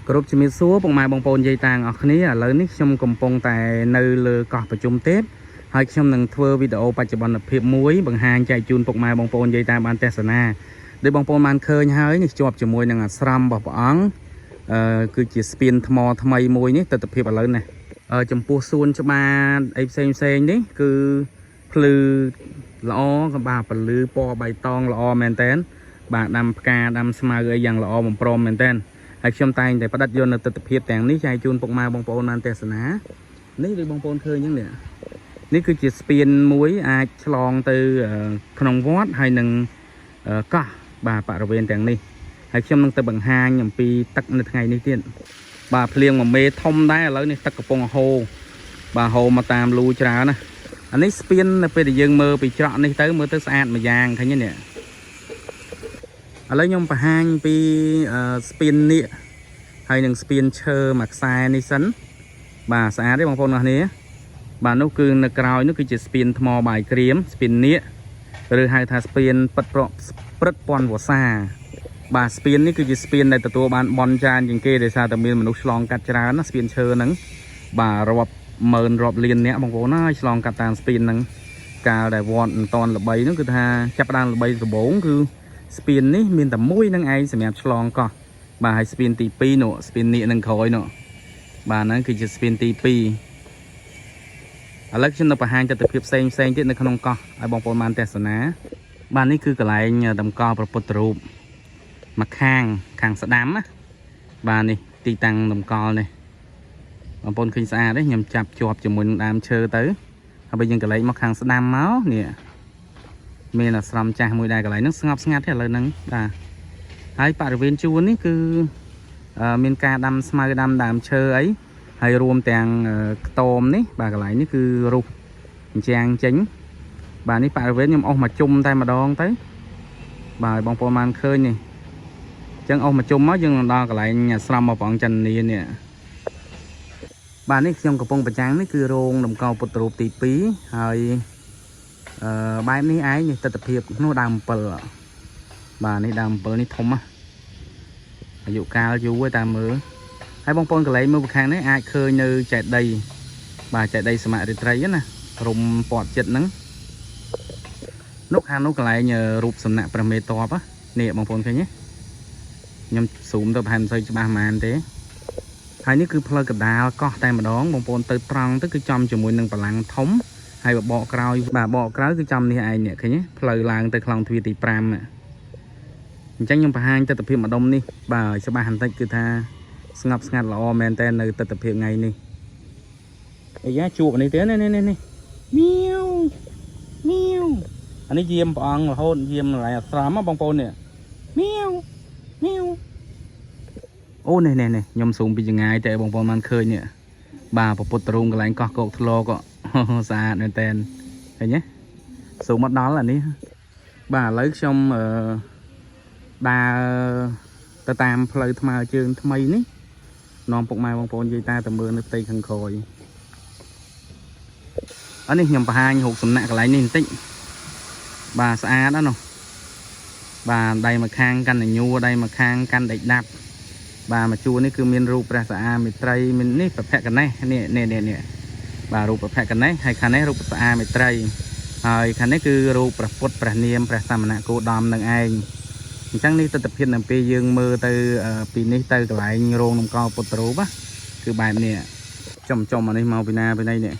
គ្រប់ជំរាបសួរពុកម៉ែបងប្អូនយាយតាងអស់គ្នាឥឡូវនេះខ្ញុំកំពុងតែនៅលើកោះប្រជុំទេពហើយខ្ញុំនឹងធ្វើវីដេអូបច្ចុប្បន្នភាពមួយបង្ហាញចែកជូនពុកម៉ែបងប្អូនយាយតាបានទស្សនាដោយបងប្អូនបានឃើញហើយនេះជាប់ជាមួយនឹងអាស្រមរបស់ព្រះអង្គអឺគឺជាស្ពានថ្មថ្មីមួយនេះទស្សនភាពឥឡូវនេះអឺចំពោះសួនច្បារអីផ្សេងផ្សេងនេះគឺភ្លឺល្អក៏បាទពលឺពណ៌បៃតងល្អមែនតើបាទដាំផ្កាដាំស្មៅអីយ៉ាងល្អបំព្រមមែនតើ ហើយខ្ញុំតែងតែផ្ដិតយកនៅទស្សនភាពទាំងនេះចែកជូនពុកម៉ែបងប្អូនបានទស្សនានេះដូចបងប្អូនឃើញអញ្ចឹងនេះនេះគឺជាស្ពានមួយអាចឆ្លងទៅក្នុងវត្តហើយនឹងកោះបាទបរិវេណទាំងនេះហើយខ្ញុំនឹងទៅបង្ហាញអំពីទឹកនៅថ្ងៃនេះទៀតបាទភ្លៀងមួយមេធំដែរឥឡូវនេះទឹកកំពុងហូរបាទហូរមកតាមលូច្រើនណាអានេះស្ពាននៅពេលដែលយើងមើលពីច្រកនេះទៅមើលទៅស្អាតម្យ៉ាងឃើញទេនេះឥឡូវខ្ញុំបង្ហាញពីស្ពាននេះ ហើយនឹងស្ពានឈើមួយខ្សែនេះសិនបាទស្អាតទេបងប្អូនអរគ្នាបាទនោះគឺនៅក្រោយនោះគឺជាស្ពានថ្មបាយក្រៀមស្ពាននាគឬហៅថាស្ពានពិតប្រកព្រឹត្តពាន់វស្សាបាទស្ពាននេះគឺជាស្ពានដែលទទួលបានបនចានជាងគេដោយសារតែមានមនុស្សឆ្លងកាត់ច្រើនណាស្ពានឈើហ្នឹងបាទរាប់ម៉ឺនរាប់លានអ្នកបងប្អូនណាឆ្លងកាត់តាមស្ពានហ្នឹងកាលដែលវត្តមិនតន់ល្បីហ្នឹងគឺថាចាប់ផ្ដើមល្បីដំបូងគឺស្ពាននេះមានតែមួយនឹងឯងសម្រាប់ឆ្លងកោះ បាទហើយស្ពានទី2នោះស្ពាននេះនឹងក្រោយនោះបាទហ្នឹងគឺជាស្ពានទី2ឥឡូវខ្ញុំនឹងបង្ហាញទស្សនវិជ្ជាផ្សេងផ្សេងទៀតនៅក្នុងកោះឲ្យបងប្អូនបានទស្សនាបាទនេះគឺកន្លែងតម្កល់ព្រះពុទ្ធរូបមកខាងខាងស្ដាំណាបាទនេះទីតាំងតម្កល់នេះបងប្អូនឃើញស្អាតទេខ្ញុំចាប់ជាប់ជាមួយនឹងដើមឈើទៅហើយបើយើងកន្លែងមកខាងស្ដាំមកនេះមានអាស្រមចាស់មួយដែរកន្លែងហ្នឹងស្ងប់ស្ងាត់ទេឥឡូវហ្នឹងបាទ ហើយបរិវេណជួននេះគឺមានការដាំស្មៅដាំដើមឈើអីហើយរួមទាំងខ្ទមនេះបាទកន្លែងនេះគឺរុះអញ្ចាំងចេញបាទនេះបរិវេណខ្ញុំអស់មកជុំតែម្ដងទៅបាទឲ្យបងប្អូនបានឃើញនេះអញ្ចឹងអស់មកជុំមកយើងនឹងដល់កន្លែងអាស្រមរបស់ព្រះអង្គចន្ទនានេះបាទនេះខ្ញុំកំពុងប្រចាំងនេះគឺរោងតម្កល់ពុទ្ធរូបទី2ហើយអឺបែបនេះឯងនេះទស្សនភាពនោះដើម7បាទនេះដើម7នេះធំណាស់ អាយុកាលយូរហើយតាមមើលហើយបងប្អូនកន្លែងមើលខាងនេះអាចឃើញនៅចេតិយបាទចេតិយសមរិត្រីណារុំព័ទ្ធចិត្តហ្នឹងនោះខាងនោះកន្លែងរូបសំណាក់ព្រះមេតបនេះបងប្អូនឃើញទេខ្ញុំស៊ូមទៅប្រហែលមិនសូវច្បាស់ហ្មងទេហើយនេះគឺផ្លូវកដាលកោះតែម្ដងបងប្អូនទៅត្រង់ទៅគឺចំជាមួយនឹងបលាំងធំហើយបបកក្រោយបាទបកក្រោយគឺចំនេះឯងនេះឃើញទេផ្លូវឡើងទៅខ្លងទ្វារទី5អញ្ចឹងខ្ញុំបង្ហាញទស្សនវិជ្ជាម្ដុំនេះបាទឲ្យច្បាស់បន្តិចគឺថាស្ងប់ស្ងាត់ល្អមែនតើនៅទស្សនវិជ្ជាថ្ងៃនេះអាយ៉ាជួបអានេះទៀតនេះនេះនេះមៀវមៀវអានេះយាមព្រះអង្គរហូតយាមកន្លែងអាស្រមបងប្អូននេះមៀវមៀវអូនេះនេះនេះខ្ញុំស៊ូមពីចង្ងាយតែបងប្អូនបានឃើញនេះបាទពពុទ្ធរូងកន្លែងកោះកោកធ្លកស្អាតមែនតើឃើញទេស៊ូមមកដល់អានេះបាទឥឡូវខ្ញុំអឺ ដើរទៅតាមផ្លូវថ្មើរជើងថ្មីនេះនាំពុកម៉ែបងប្អូននិយាយតាទៅមើលនៅផ្ទៃខាងក្រោយអានេះខ្ញុំបង្ហាញរូបសំណាក់កន្លែងនេះបន្តិចបាទស្អាតណាស់នោះបាទដៃមួយខាងកាន់ញួរដៃមួយខាងកាន់ដេកដាប់បាទមួយជួរនេះគឺមានរូបព្រះស្អាមេត្រីមាននេះប្រភកណេះនេះនេះនេះនេះបាទរូបប្រភកណេះហើយខាងនេះរូបស្អាមេត្រីហើយខាងនេះគឺរូបព្រះពុទ្ធព្រះនាមព្រះសមណគោតមនឹងឯង អញ្ចឹងនេះទស្សនភាពនៅពេលយើងមើលទៅពីនេះទៅកន្លែងរោងនំកោពុទ្ធរូបណាគឺបែបនេះចំចំអានេះមកពីណាពីណីនេះ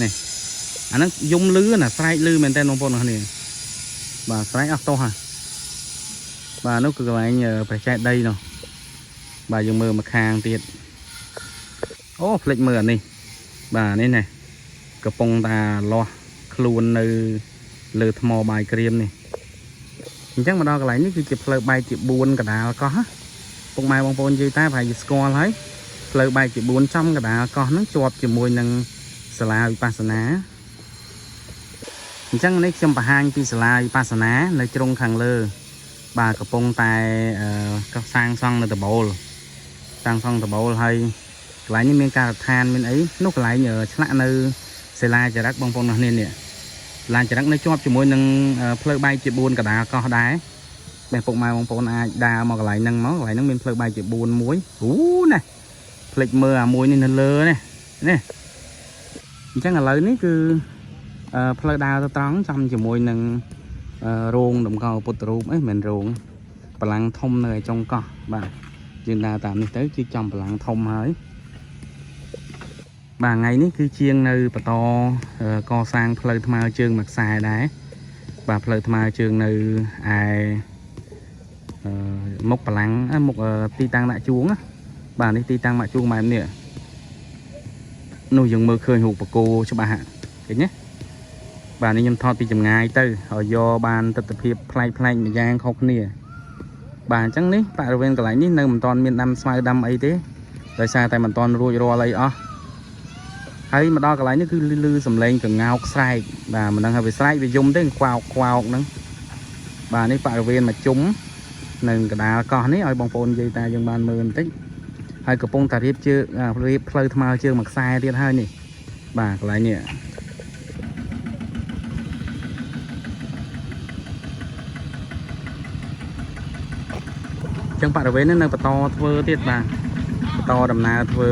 នេះអាហ្នឹងយំលឺណាស្រែកលឺមែនតើបងប្អូនគ្នាបាទស្រែកអស់តោះហ่ะបាទនោះគឺកន្លែងព្រះចេតិយនោះបាទយើងមើលមកខាងទៀតអូភ្លេចមើលអានេះបាទនេះណែកំពុងតាលាស់ខ្លួននៅលើថ្មបាយក្រៀមនេះ អញ្ចឹងមកដល់កន្លែងនេះគឺជាផ្លូវបែកជា4កដាលកោះណាពុកម៉ែបងប្អូននិយាយតែប្រហែលជាស្គាល់ហើយផ្លូវបែកជា4ចំកដាលកោះហ្នឹងជាប់ជាមួយនឹងសាលាវិបស្សនាអញ្ចឹងនេះខ្ញុំបង្ហាញពីសាលាវិបស្សនានៅជ្រុងខាងលើ បាទកំពុងតែកសាងសង់នៅដបូលសាងសង់ដបូលហើយកន្លែងនេះមានការដ្ឋានមានអីនោះកន្លែងឆ្លាក់នៅសាលាចរិកបងប្អូនអរគ្នានេះសាលាចរិកនៅជាប់ជាមួយនឹងផ្លូវបែកជា4កដាលកោះដែរ។ បែពុកម៉ែបងប្អូនអាចដើរមកកន្លែងហ្នឹងមកកន្លែងហ្នឹងមានផ្លូវបែកជា4មួយអូណាភ្លេចមើលអាមួយនេះនៅលើនេះនេះអញ្ចឹងឥឡូវនេះគឺផ្លូវដើរទៅត្រង់ចំជាមួយនឹងរោងតម្កល់ពុទ្ធរូបអីមិនមែនរោងបលាំងធំនៅឯចុងកោះបាទយើងដើរតាមនេះទៅគឺចំបលាំងធំហើយបាទថ្ងៃនេះគឺជាងនៅបន្តកសាងផ្លូវថ្មើរជើងមួយខ្សែដែរបាទផ្លូវថ្មើរជើងនៅឯមុខបលាំងមុខទីតាំងដាក់ជួងណាបាទនេះទីតាំងដាក់ជួងបែបនេះនោះយើងមើលឃើញរូបបកោច្បាស់ហ่ะឃើញទេបាទនេះខ្ញុំថតពីចម្ងាយទៅឲ្យយកបានទស្សនភាពប្លែកៗមួយយ៉ាងខុសគ្នាបាទអញ្ចឹងនេះបរិវេណកន្លែងនេះនៅមិនទាន់មានដាំស្មៅដាំអីទេដោយសារតែមិនទាន់រួចរាល់អីអស់ហើយមកដល់កន្លែងនេះគឺលឺសំឡេងកង្ោកស្រែកបាទមិនដឹងថាវាស្រែកវាយំទេខ្វោកខ្វោកហ្នឹងបាទនេះបរិវេណមកជុំនៅកដាលកោះនេះឲ្យបងប្អូននិយាយតាយើងបានមើលបន្តិចហើយកំពុងតែរៀបជើងរៀបផ្លូវថ្មើរជើងមួយខ្សែទៀតហើយនេះបាទកន្លែងនេះ ចឹងបរិវេណនេះនៅបន្តធ្វើទៀតបាទបន្តដំណើរធ្វើ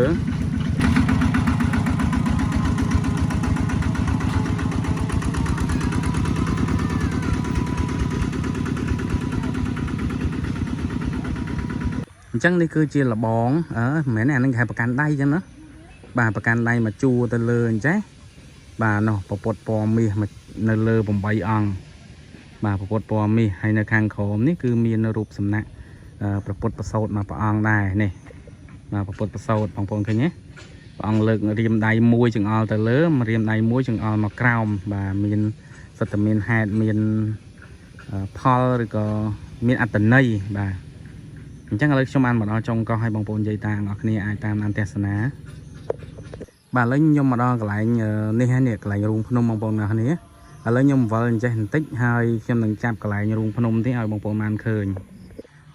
អញ្ចឹងនេះគឺជាលបងអឺមិនមែនទេអានឹងគេហៅប្រកាន់ដៃអញ្ចឹងណាបាទប្រកាន់ដៃមកជួរទៅលើអញ្ចេះបាទនោះពពុតពណ៌មាសមកនៅលើ8អង្គបាទពពុតពណ៌មាសហើយនៅខាងក្រោមនេះគឺមានរូបសំណាកប្រពុតប្រសោតមកព្រះអង្គដែរនេះបាទប្រពុតប្រសោតបងប្អូនឃើញទេព្រះអង្គលើករៀមដៃមួយចង្អុលទៅលើរៀមដៃមួយចង្អុលមកក្រោមបាទមានសិទ្ធិមានហេតុមានផលឬក៏មានអត្តន័យបាទអញ្ចឹងឥឡូវខ្ញុំបានមកដល់ចុងកោះឲ្យបងប្អូននិយាយតាទាំងអស់គ្នាអាចតាមដានទស្សនាបាទឥឡូវខ្ញុំមកដល់កន្លែងនេះហើយនេះកន្លែងរូងភ្នំបងប្អូនទាំងអស់គ្នាឥឡូវខ្ញុំវិលអញ្ចេះបន្តិចហើយខ្ញុំនឹងចាប់កន្លែងរូងភ្នំទេឲ្យបងប្អូនបានឃើញ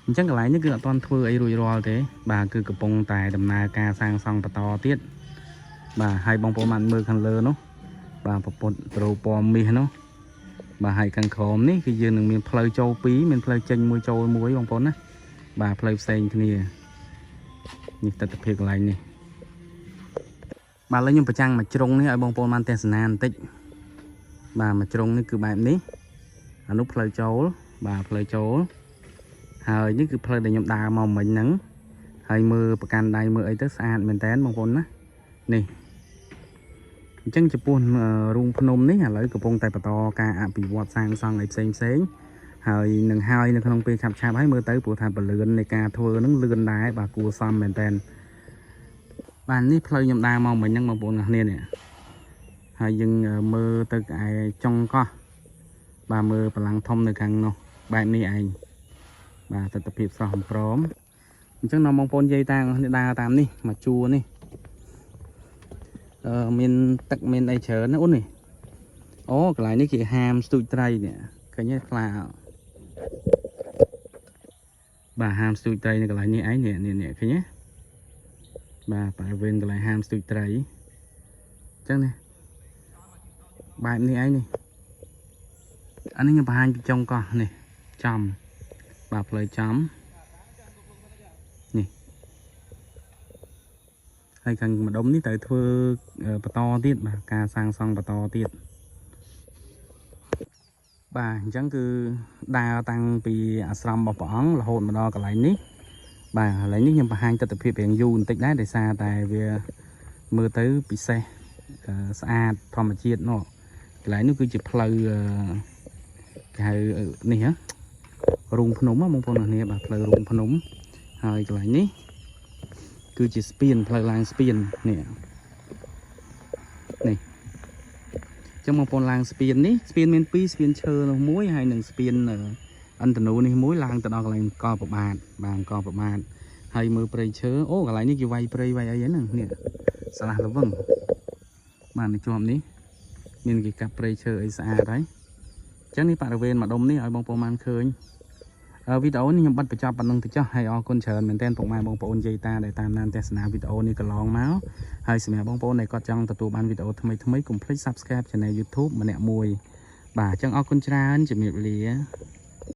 អញ្ចឹងកន្លែងនេះគឺអត់ទាន់ធ្វើអីរួចរាល់ទេបាទគឺកំពុងតែដំណើរការសាងសង់បន្តទៀតបាទហើយបងប្អូនបានមើលខាងលើនោះបាទពពុទ្ធរូបពណ៌មាសនោះបាទហើយខាងក្រោមនេះគឺយើងនឹងមានផ្លូវចូលពីរមានផ្លូវចេញមួយចូលមួយបងប្អូនណាបាទផ្លូវផ្សេងគ្នានេះទស្សនវិជ្ជាកន្លែងនេះបាទឥឡូវខ្ញុំប្រចាំងមួយជ្រុងនេះឲ្យបងប្អូនបានទស្សនាបន្តិចបាទមួយជ្រុងនេះគឺបែបនេះអានោះផ្លូវចូលបាទផ្លូវចូលហើយនេះគឺផ្លូវដែលខ្ញុំដើរមកមិញហ្នឹងហើយមើលប្រកាន់ដៃមើលអីទៅស្អាតមែនតើបងប្អូនណានេះអញ្ចឹងចំពោះរូងភ្នំនេះឥឡូវកំពុងតែបន្តការអភិវឌ្ឍសាងសង់អីផ្សេងផ្សេងហើយនឹងហើយនៅក្នុងពេលឆាប់ឆាប់ហើយមើលទៅព្រោះថាពលឿននៃការធ្វើហ្នឹងលឿនដែរបាទគួរសមមែនតើបាទនេះផ្លូវខ្ញុំដើរមកមិញហ្នឹងបងប្អូនទាំងគ្នានេះហើយយើងមើលទៅឯចុងកោះបាទមើលបលាំងធំនៅខាងនោះបែបនេះឯងបាទទស្សនភាពស្រស់បំព្រមអញ្ចឹងនាំបងប្អូននិយាយតាគ្នាដើរតាមនេះមកជួរនេះអឺមានទឹកមានអីច្រើនណាអូននេះអូកន្លែងនេះគេហាមស្ទូចត្រីនេះឃើញទេខ្លាបាទហាមស្ទូចត្រីនៅកន្លែងនេះឯងនេះនេះនេះឃើញទេបាទបរិវេណកន្លែងហាមស្ទូចត្រីអញ្ចឹងនេះបែបនេះឯងនេះអានេះខ្ញុំបង្ហាញពីចុងកោះនេះចំបាទផ្លូវចំនេះហើយខាងម្ដុំនេះត្រូវធ្វើបន្តទៀតបាទការសាងសង់បន្តទៀតបាទអញ្ចឹងគឺដើរតាំងពីអាស្រមរបស់ព្រះអង្គរហូតមកដល់កន្លែងនេះបាទកន្លែងនេះខ្ញុំបង្ហាញទស្សនវិជ្ជារៀងយូរបន្តិចដែរដោយសារតែវាមើលទៅពិសេសស្អាតធម្មជាតិនោះកន្លែងនោះគឺជាផ្លូវគេហៅនេះហ៎រូងភ្នំបងប្អូនអ្នកគ្នាបាទផ្លូវរូងភ្នំហើយកន្លែងនេះគឺជាស្ពានផ្លូវឡើងស្ពាននេះនេះចឹងបងប្អូនឡើងស្ពាននេះស្ពានមានពីរស្ពានឈើនោះមួយហើយនិងស្ពានអន្តនូនេះមួយឡើងទៅដល់កន្លែងកប្របាទបាទកប្របាទហើយមើលព្រៃឈើអូកន្លែងនេះគេវាយព្រៃវាយអីហ្នឹងនេះស្លាស់ល្វឹងបាទនៅជាប់នេះមានគេកាប់ព្រៃឈើអីស្អាតហើយចឹងនេះបរិវេណម្ដុំនេះឲ្យបងប្អូនបានឃើញវីដេអូនេះខ្ញុំបិទបញ្ចប់ប៉ុណ្្នឹងទៅចុះហើយអរគុណច្រើនមែនទែនពុកម៉ែបងប្អូនយាយតាដែលតាមដានទស្សនាវីដេអូនេះកន្លងមកហើយសម្រាប់បងប្អូនដែលគាត់ចង់ទទួលបានវីដេអូថ្មីៗកុំភ្លេច Subscribe Channel YouTube ម្នាក់មួយបាទអញ្ចឹងអរគុណច្រើនជំរាបលា។